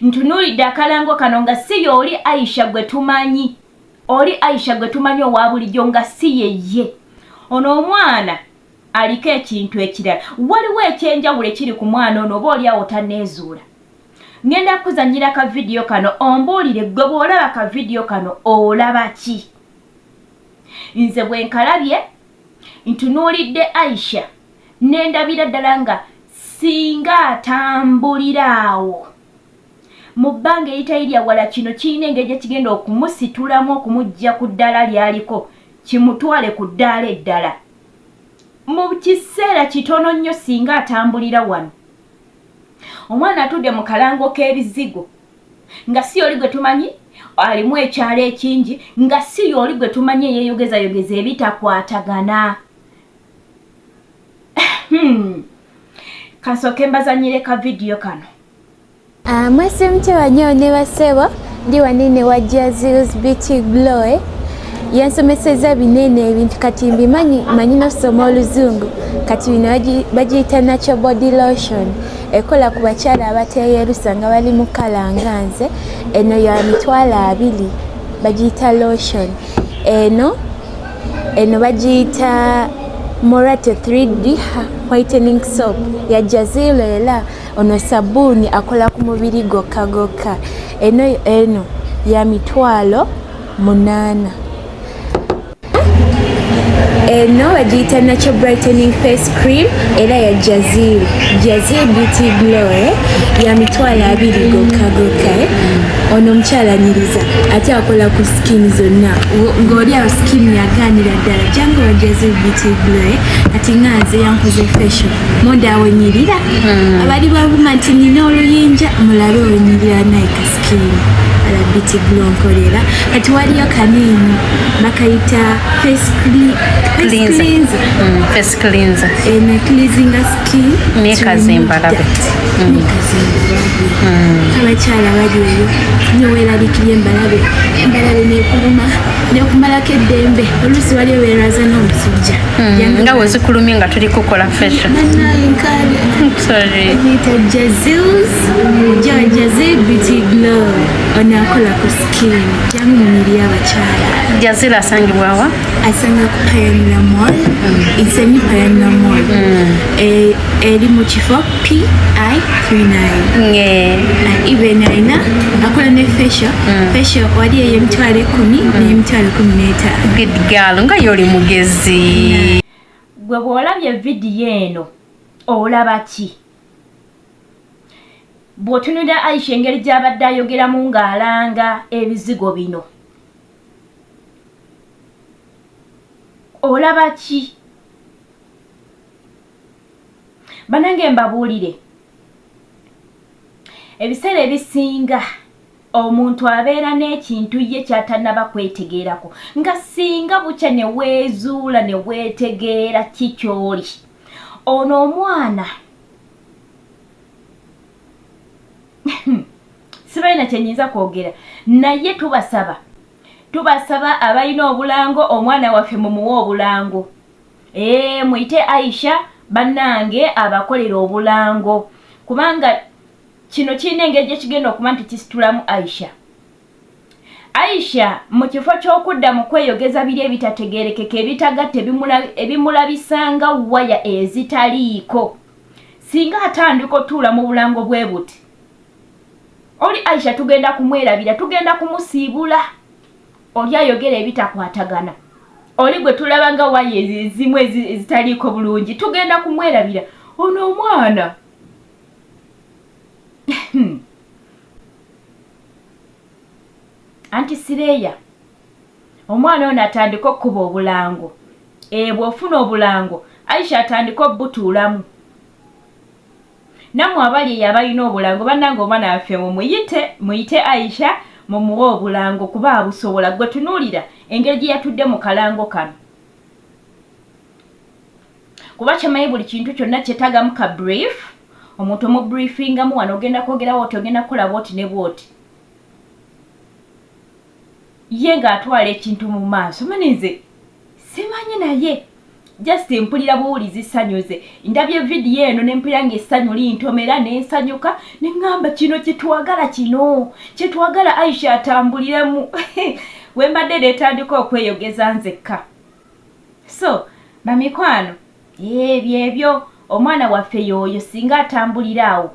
Ntunuulidde akalango kano nga si y'oli Aisha gwe tumanyi, oli Aisha gwe tumanyi owa bulijjo nga si ye ye. Ono omwana aliko ekintu ekirala. Waliwo ekyenjawulo ekiri ku mwana ono oba oli awo tanneezuula. Ngenda kukuzannyira ka vidiyo kano ombuulire ggwe bw'olaba ka vidiyo kano olaba ki? Nze bwe nkalabye ntunuulidde Aisha ne ndabira ddala nga singa atambulira awo mu bbanga eritali lya wala kino kirina engeri gye kigenda okumusitulamu okumuggya ku ddaala ly'aliko kimutwale ku ddaala eddala mu kiseera kitono nnyo singa atambulira wano. Omwana atudde mu kalango k'ebizigo nga si oli gwe tumanyi alimu ekyalo ekingi nga si y'oli gwe tumanyi eyeeyogezayogeza ebitakwatagana. Hmm. Kansooke mbazanyire ka vidiyo kano. Ah, mwese mutya banyo ne basebo ndi wanene wa Jazils Beauty Glow eh? Yansomeseza binene ebintu kati mbimanyi manyi n'okusoma oluzungu kati bino bagiyita natural body lotion ekola ku bakyala abateeyerusa nga bali mu kala nga nze eno ya 20,000 bagiyita lotion eno eno bagiyita Morate 3D whitening soap ya Jazil era ono sabbuuni akola ku mubiri gokka gokka eno eno ya 800,000. Eno bagiyita natural brightening face cream era ya Jazil Jazil Beauty Glow eh? Ya 20,000 gokka gokka eh? Ono omukyala anyiriza ate akola ku skin zonna ng'oli awo skin yagaanira ddala jangu wa Jazil Beauty Glow eh? Kati nga nze yankoze facial munda awo nyirira abali bavuma nti nina oluyinja mulabe wenyirira naye ka skin ala Beauty Glow nkolera kati waliyo kaniini bakayita face cleanser. Cleanser. Face cleanser. Eno cleansing skin Nekaza embalabe. Nekaza embalabe. Abakyala bali eyo nyoweraliikirya embalabe embalabe nekuluma nekumalako eddembe oluusi waliyo beeraza n'omusujja. Nga bwe zikulumye nga tuli kukola facial. Banaye nkaabya. Sorry. Bagiyita Jazils Jazil Beauty Glow ono akola ku skin jangu mu mibiri y'abakyala. Jazil asangibwa wa? Asanga ku Pioneer Mall. It's a new Pioneer Mall. Eri mu kifo PI39. And even alina akola ne facial. Facial wali ey'emitwalo 10 n'emitwalo 15. Good girl nga yoli mugezi. Gwe bw'olabye vidiyo eno olaba ki? Bw'otunulira Aisha engeri gy'abadde ayogeramu ng'alanga ebizigo bino olaba ki? Bannange mbabuulire, ebiseera ebisinga omuntu abeera n'ekintu ye ky'atannaba kwetegeerako nga singa bukya ne weezuula ne weetegeera ki ky'oli. Ono omwana sibalina kye nnyinza kwogera naye tubasaba tubasaba abalina obulango omwana waffe mumuwe obulango. Muyite Aisha bannange abakolera obulango kubanga kino kirina engeri gye kigenda okuba nti kisitulamu Aisha. Aisha mu kifo ky'okudda mu kweyogeza biri ebitategeerekeka ebitagatta ebimulabisanga waya ezitaliiko singa atandika otuula mu bulango bwe buti oli Aisha tugenda kumwerabira tugenda kumusiibula oli ayogera ebitakwatagana oli gwe tulaba nga waya ezimu ezitaliiko bulungi tugenda kumwerabira ono omwana anti sireeya omwana ono atandika okukuba obulango bw'ofuna obulango Aisha atandika obutuulamu nammwe abali eyo abalina obulango bannange omwana waffe mumuyite muyite Aisha mumuwe obulango kuba abusobola gwe tunuulira engeri gye yatudde mu kalango kano kuba kyemanyi buli kintu kyonna kyetagamu ka brief omuntu omubriefingamu wano ogenda kwogera bwoti ogenda kukola bwoti ne bwoti ye ng'atwala ekintu mu maaso mani nze simanyi naye Just mpulira buwulizi ssanyu. Nze ndabye vidiyo eno ne mpulira ng'essanyu lintomera ne nsanyuka ne ŋŋamba kino kye twagala, kino kye twagala, Aisha atambuliremu. We mbadde neetandika okweyogeza nzekka. So bamikwano, ebyo ebyo omwana waffe y'oyo. Singa atambulira awo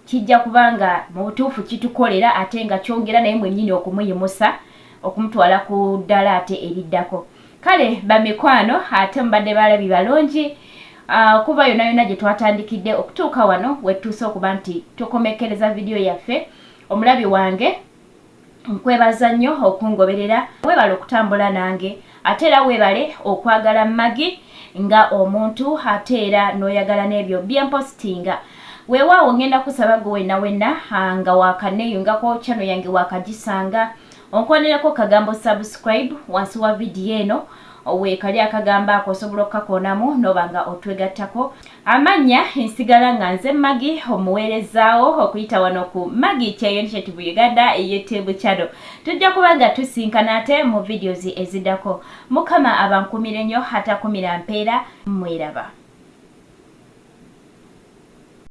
kijja kubanga mu butuufu kitukolera, ate nga kyongera naye mwennyini okumuyimusa, okumutwala ku ddala ate eriddako. Kale bamikwano, ate mubadde balabi balungi okuva yonna yonna gye twatandikidde okutuuka wano wetutuuse okuba nti tukomekkereza vidiyo yaffe. Omulabi wange, nkwebaza nnyo okungoberera. Weebale okutambula nange, ate era weebale okwagala Magi nga omuntu, ate era n'oyagala n'ebyo byempositinga. Weewaawo ngenda kusaba gwe wenna wenna nga wakanneeyungako channel yange, wakagisanga, onkonereko kagambo subscribe wansi wa vidiyo eno. Weekali akagambo ako, osobola okukakoonamu noba nga otwegattako. Amannya nsigala nga nze Magi, omuweerezaawo okuyita wano ku Magi Kyeyo Initiative Uganda YouTube channel. Tujja kuba nga tusinkana ate mu videos eziddako. Mukama abankumire nnyo, atakumira mpeera. Mweraba.